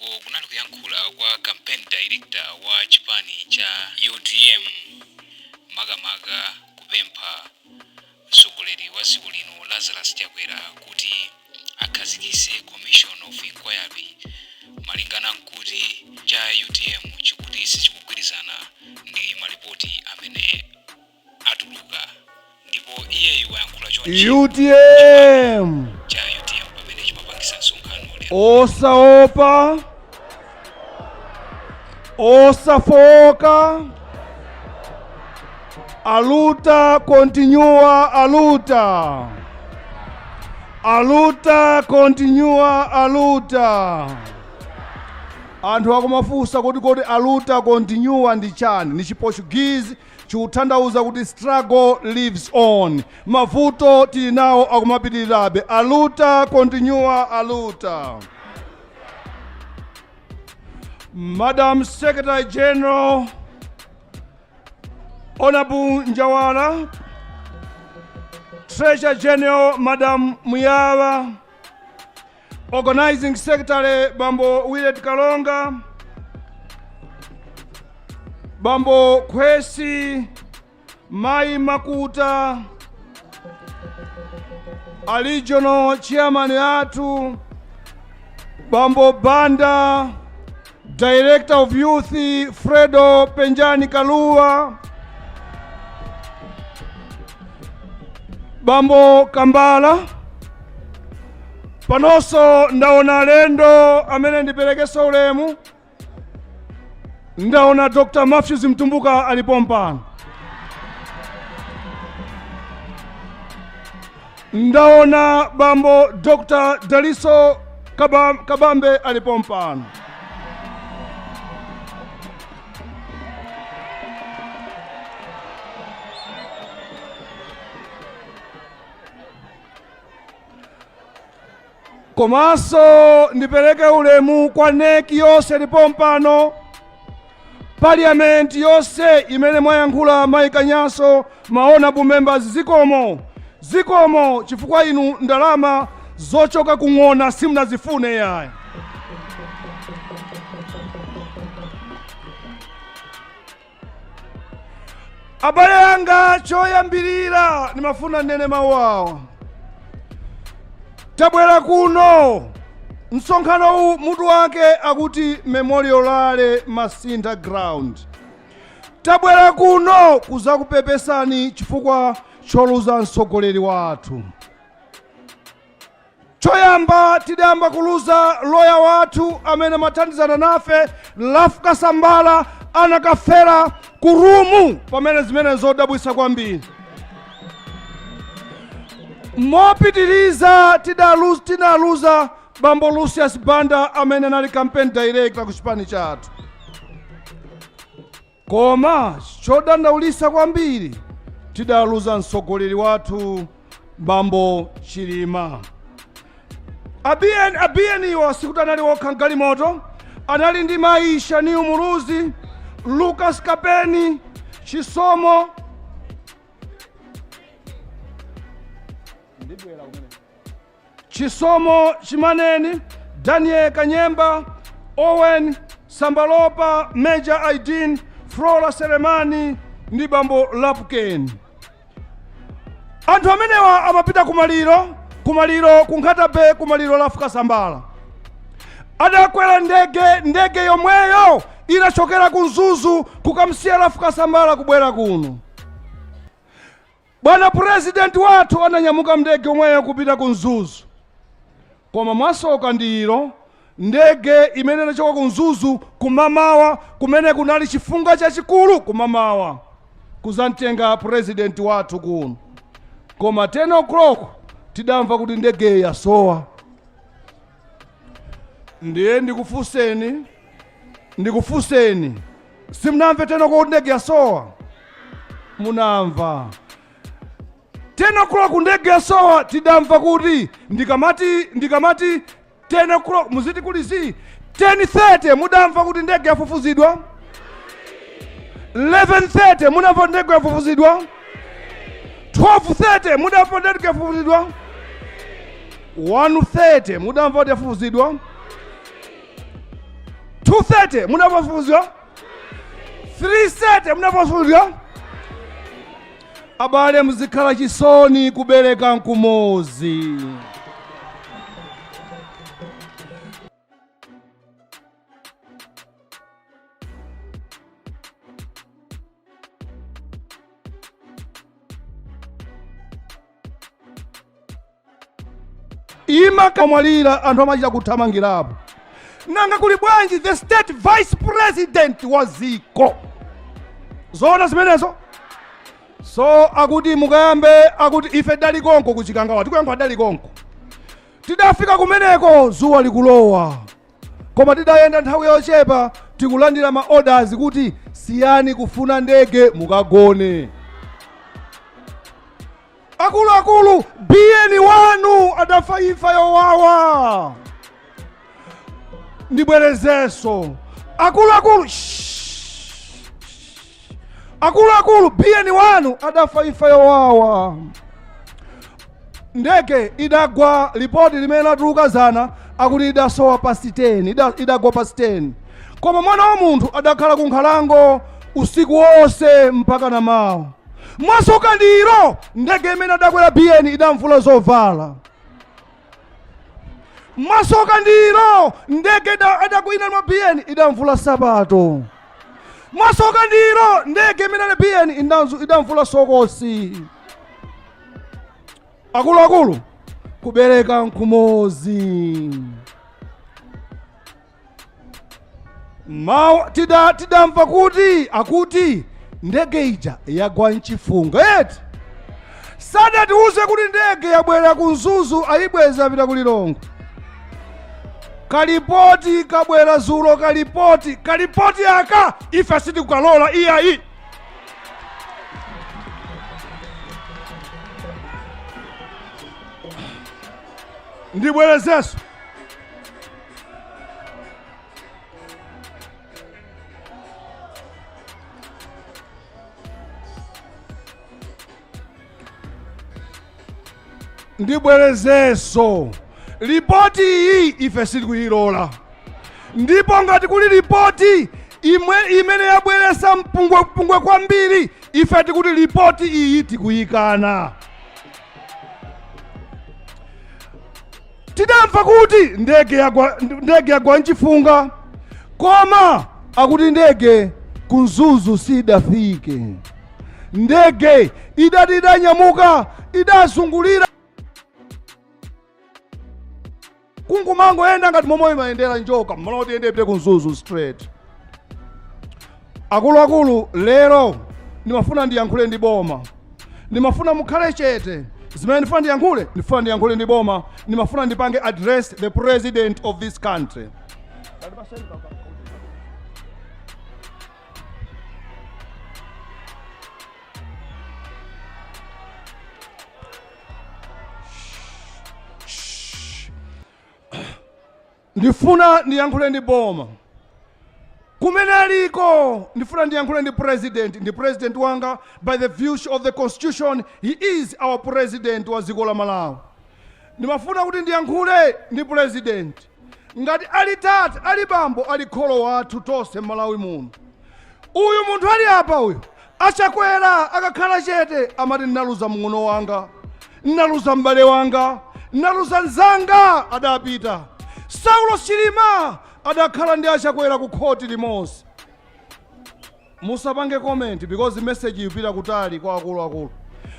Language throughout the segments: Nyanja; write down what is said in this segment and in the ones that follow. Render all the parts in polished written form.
Uko kunali kuyankhula kwa campaign director wa chipani cha UTM, makamaka kupempha mtsogoleri wa dziko lino Lazarus Chakwera kuti akhazikitse commission of inquiry, malingana nkuti cha UTM chikuti sichikugwirizana ndi malipoti amene atuluka. Ndipo iyeyu wayankhula chonchi UTM cha UTM pamene chimapangisa msonkhano lero. Osaopa, osafoka, a luta continua, a luta, a luta continua, a luta. Anthu akumafunsa kuti kodi a luta continua ndi chani? Ni Chiportuguese, chikutanthauza kuti struggle lives on. Mavuto tili nawo akumapitirirabe. A luta continua, a luta. Madam Secretary General, Honorable Njawala, Treasurer General Madam Muyaba, Organizing Secretary Bambo Willet Kalonga, Bambo Kwesi, Mai Makuta, a Regional Chairman athu, Bambo Banda, Director of Youth Fredo Penjani Kalua, Bambo Kambala. Panonso ndaona alendo amene ndiperekeso ulemu. Ndaona Dr. Matthews Mtumbuka alipo mpano. Ndaona Bambo Dr. Daliso Kabambe alipo mpano. Komanso ndipereke ulemu kwa NEC yonse ilipo mpano, parliament yonse imene mwayankhula, Mayi Kanyanso, ma honorable members, zikomo, zikomo, chifukwa inu ndalama zochoka kung'ona simunazifune yayi. Abale anga, choyambirira ndimafuna ndinene mawu awa. Tabwera kuno, msonkhano uwu mutu wake akuti Memorial Rally Masintha Ground. Tabwera kuno kuzakupepesani chifukwa choluza mtsogoleri wathu. Choyamba tidayamba kuluza loya wathu amene amathandizana nafe, Ralph Kasambara, anakafera ku room pamene zimene zodabwisa kwambiri. Mopitiriza tinaluza Bambo Lucius Banda amene anali campaign director ku chipani chathu. Koma chodandaulisa kwambiri, tidaluza mtsogoleri wathu Bambo Chilima. ABN iwo sikuti anali okha mgalimoto, anali ndi mayi Shanil Muluzi, Lucas Kapeni, Chisomo Chisomo Chimaneni, Daniel Kanyemba, Owen Sambalopa, Major Aidin, Flora Selemani ndi Bambo Lapken. Anthu amenewa amapita kumaliro, kumaliro ku Nkhata Bay, kumaliro Ralph Kasambara. Adakwera ndege, ndege yomweyo inachokera ku Mzuzu kukamsiya Ralph Kasambara kubwera kuno. Bwana President wathu ananyamuka mndege omweyo kupita ku Mzuzu, koma mwasoka ndi ilo, ndege imene inachoka ku Mzuzu kumamawa, kumene kunali chifunga chachikulu kumamawa, kuzamtenga president wathu kuno, koma 10 o'clock tidamva kuti ndege yasowa. Ndiye ndikufunseni, ndikufunseni, simunamve 10 o'clock ndege yasowa? Munamva 10 o'clock ndege yasowa? Tidamva kuti ndikamati 10 o'clock muziti kuli zi 10:30, mudamva kuti ndege yafufuzidwa? 11:30 munamva ndege yafufuzidwa? 12:30 mudamva ndege yafufuzidwa? 1:30 mudamva kuti yafufuzidwa? 2:30 munamva zofufuzidwa, 3:30 munamva zofufuzidwa. Abale, muzikhala chisoni kubereka nkumozi. Imakamwalira anthu amachita kuthamangirapo. Nanga kuli bwanji the state vice president wa ziko? Zoona zimenezo? So akuti mukayambe, akuti ife dali konko kuchikangawa, tikuyankha dali konko. Tidafika kumeneko zuwa likulowa, koma tidayenda nthawi yochepa, tikulandira ma orders kuti siyani kufuna ndege, mukagone. Akuluakulu, biyeni wanu adafa imfa yowawa. Ndibwerezenso, akuluakulu, shh, akuluakulu, biyeni wanu adafa imfa yowawa. Ndege idagwa, lipoti limene latuluka zana akuti idasowa past 10, idagwa past 10, koma mwana wa munthu adakhala ku nkhalango usiku wonse mpaka na mawa. Mwasoka ndiro ndege imene adakwera biyeni idamvula zovala. Mwasoka ndiro ndege adakwina mwa biyeni idamvula sapato. Mwasoka ndiro ndege imene ali biyeni idamvula sokosi. Akuluakulu, kubereka nkumozi. Mawu tidamva kuti akuti ndege ija yagwa mchifunga eti. Sadatiuze kuti ndege yabwera ku Mzuzu, ayibweza, apita ku Lilongwe. Kalipoti kabwera zulo, kalipoti aka ife sitikukalola iyayi. Ndibwerezenso, ndibwerezenso, ripoti iyi ife sitikuyilola. Ndipo ngati kuli ripoti imwe imene yabweresa mpungwepungwe kwambiri, ife tikuti ripoti iyi tikuyikana. Tidamva kuti ndege yagwa mchifunga, koma akuti ndege ku Mzuzu sidafike. Ndege idati idanyamuka, idazungulira kungumangoyenda ngati momwe imayendera njoka, mmalo kuti iyende ipite ku Mzuzu straight. Akuluakulu, lero ndimafuna ndiyankhule ndi boma. Ndimafuna mukhale chete. Zimene ndifuna ndiyankhule, ndifuna ndiyankhule ndi boma. Ndimafuna ndipange address the president of this country. Ndifuna ndiyankhule ndi boma kumene aliko. Ndifuna ndiyankhule ndi president, ndi president wanga. By the virtue of the constitution, he is our president wa dziko la Malawi. Ndimafuna kuti ndiyankhule ndi president ngati ali tate, ali bambo, ali kholo wathu tonse m'Malawi muno. Uyu munthu ali apa, uyu Achakwera, akakhala chete amati, "Ndinaluza mng'ono wanga, ndinaluza m'bale wanga, ndinaluza mzanga." Adapita Saulo Chilima, adakhala ndi Achakwera ku khoti limodzi. Musapange comment because message ipita kutali kwa akuluakulu.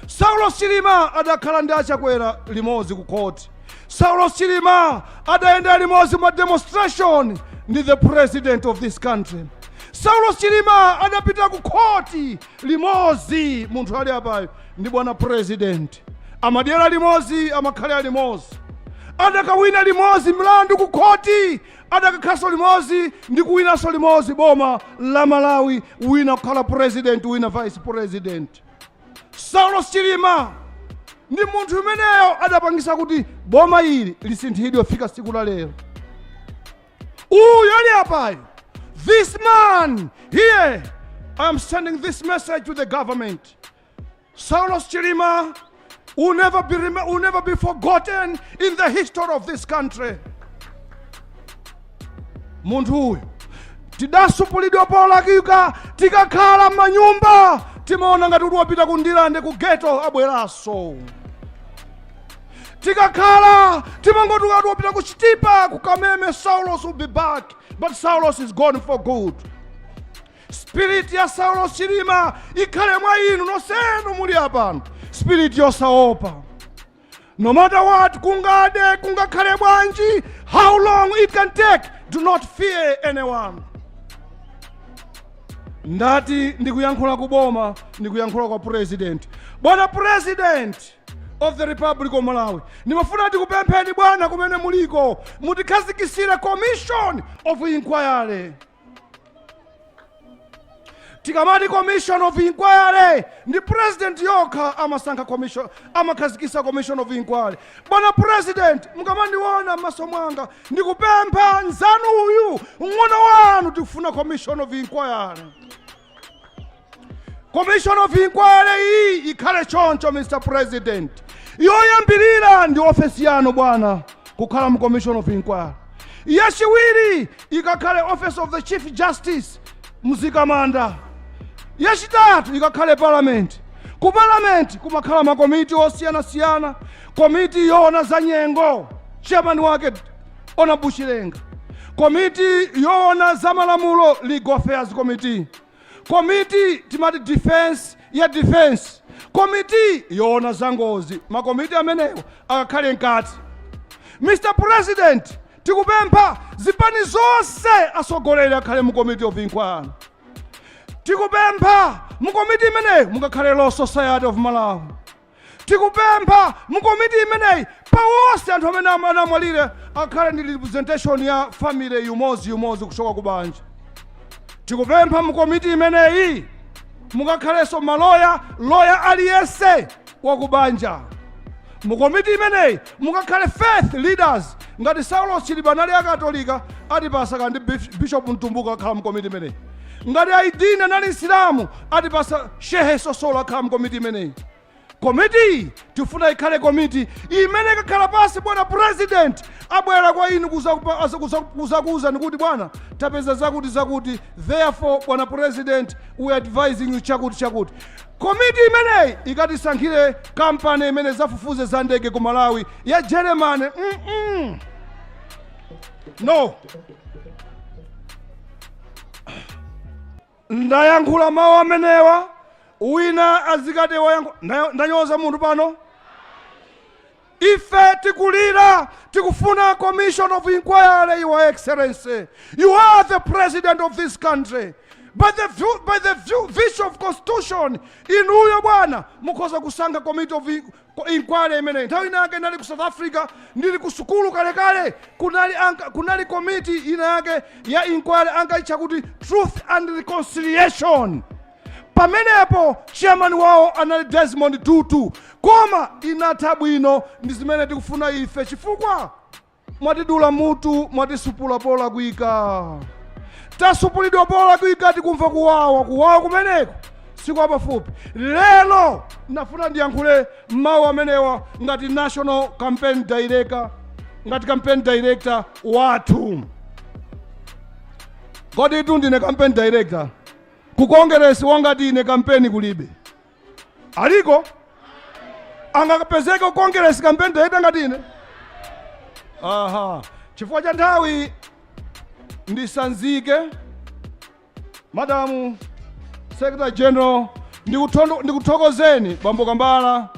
Saulo Chilima adakhala ndi Achakwera limodzi ku khoti. Saulo Chilima adayenda limodzi ma demonstration ndi the president of this country. Saulo Chilima adapita ku khoti limodzi, munthu ali apayo, ndi bwana president. Amadyera limodzi, amakhalira limodzi, adakawina limodzi mlandu ku khoti, adakakhalanso limodzi ndi kuwinanso limodzi boma la Malawi, wina kukhala president, wina vice president. Saulo Chilima ndi munthu imeneyo adapangisa kuti boma ili lisinthidwe fika siku la lero. Uyu ali apayo, this man here, I am sending this message to the government: Saulos Chilima will never be forgotten in the history of this country. Munthu uyu Tidasupulidwa polakwika. Tikakhala m'manyumba timaona ngati kuti wapita ku Ndilande, ku ghetto, abweranso. Tikakhala timangoti ukati wapita ku Chitipa, ku Kameme, Saulos will be back, but Saulos is gone for good. Spirit ya Saulos Chilima ikhale mwa inu nonsenu muli apano, spirit yosaopa. No matter what kungade, kungakhale bwanji, how long it can take, do not fear anyone. Ndati ndikuyankhula kuboma, ndikuyankhula kwa President. Bwana President of the Republic of Malawi, ndimafuna ndikupempheni bwana, kumene muliko, mutikhazikisire commission of inquiry. Tikamati commission of inquiry, ndi President yokha amasankha commission, amakhazikisa commission of inquiry. Bwana President, mukamandiona m'maso mwanga, ndikupempha nzanu uyu, mng'ono wanu, tikufuna commission of inquiry. Commission of inquiry iyi ikhale choncho, Mr President. Yoyambirira ndi ofesi yanu bwana kukhala mu commission of inquiry. Yachiwiri ikakhale Office of the Chief Justice, Mzikamanda. Yachitatu ikakhale Parliament. Ku Parliament kumakhala makomiti osiyanasiyana. Komiti yoona za nyengo, chairman wake Honorable Chilenga. Komiti yoona za malamulo, Legal Affairs Committee. Komiti timati defense, ya defense. Komiti yoona za ngozi. Makomiti amenewo akakhale mkati. Mr President, tikupempha zipani zonse, atsogoleri akhale mu committee of inquiry. Tikupempha mu komiti imeneyi mukakhale Law Society of Malawi. Tikupempha mu komiti imeneyi pawonse anthu amene anamwalira akhale ndi representation ya family yumodzi yumodzi kuchoka ku banja. Tikupempha mu komiti imeneyi mukakhalenso maloya, loya aliyense wakubanja. Mu komiti imeneyi mukakhale faith leaders. Ngati Saulos Chilima anali Akatolika, atipasa kandi Bishop Mtumbuka akhala mu komiti imeneyi. Ngati Aidini anali Msilamu, atipasa Shehe Sosolo akhala mu komiti imeneyi. Komiti tifuna ikhale komiti imene ikakhala pasi, bwana President, abwera kwa inu kuzakuwuzani kuti, "Bwana, tapeza zakuti zakuti, therefore bwana President, we are advising you chakuti chakuti." Komiti imeneyi ikatisankhire kampani imene zafufuze za ndege ku Malawi ya Germany. No, ndayankhula mawu amenewa, wina azikati ndanyoza munthu pano. Ife tikulira, tikufuna commission of inquiry. Your Excellency, you are the President of this country. By the virtue of constitution, inuyo bwana mukhoza kusankha committee of inquiry imeneyi. Nthawi inake ndali ku South Africa, ndili ku sukulu kalekale, kunali committee ina yake ya inquiry, ankaitcha kuti Truth and Reconciliation. Pamenepo chairman wawo anali Desmond Tutu, koma inatha bwino. Ndi zimene tikufuna ife, chifukwa mwatidula mutu, mwatisupula polakwika, tasupulidwa polakwika, tikumva kuwawa. Kuwawa kumeneko sikwapafupi. Lero ndafuna ndiyankhule mawu amenewa ngati national campaign director, ngati campaign director wathu. Kodi tu ndine campaign director ku Kongeresi? Wangati ine kampeni kulibe, aliko angapezeke ku Kongeresi campaign director ngati ine? Aha, chifukwa cha nthawi ndisanzike. Madam Secretary General, ndikuthokozeni bambo Kambala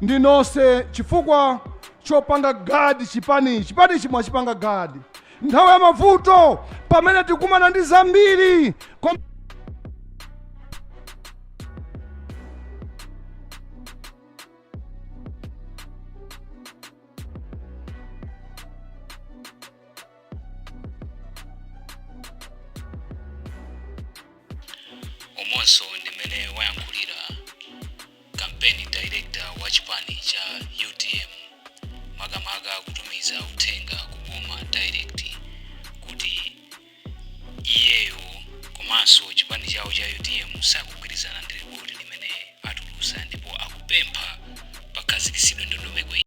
ndi nonse chifukwa chopanga guard chipanichi. Chipanichi mwachipanga guard nthawi ya mavuto, pamene tikumana ndi zambiri. Umonso ndimene wayankhulira campaign director wa chipani cha UTM, makamaka kutumiza uthenga kuboma direct kuti iyeyo komanso chipani chawo cha UTM sakugwirizana ndi ripoti limene atulusa, ndipo akupempha pakhazikitsidwe ndondomeko.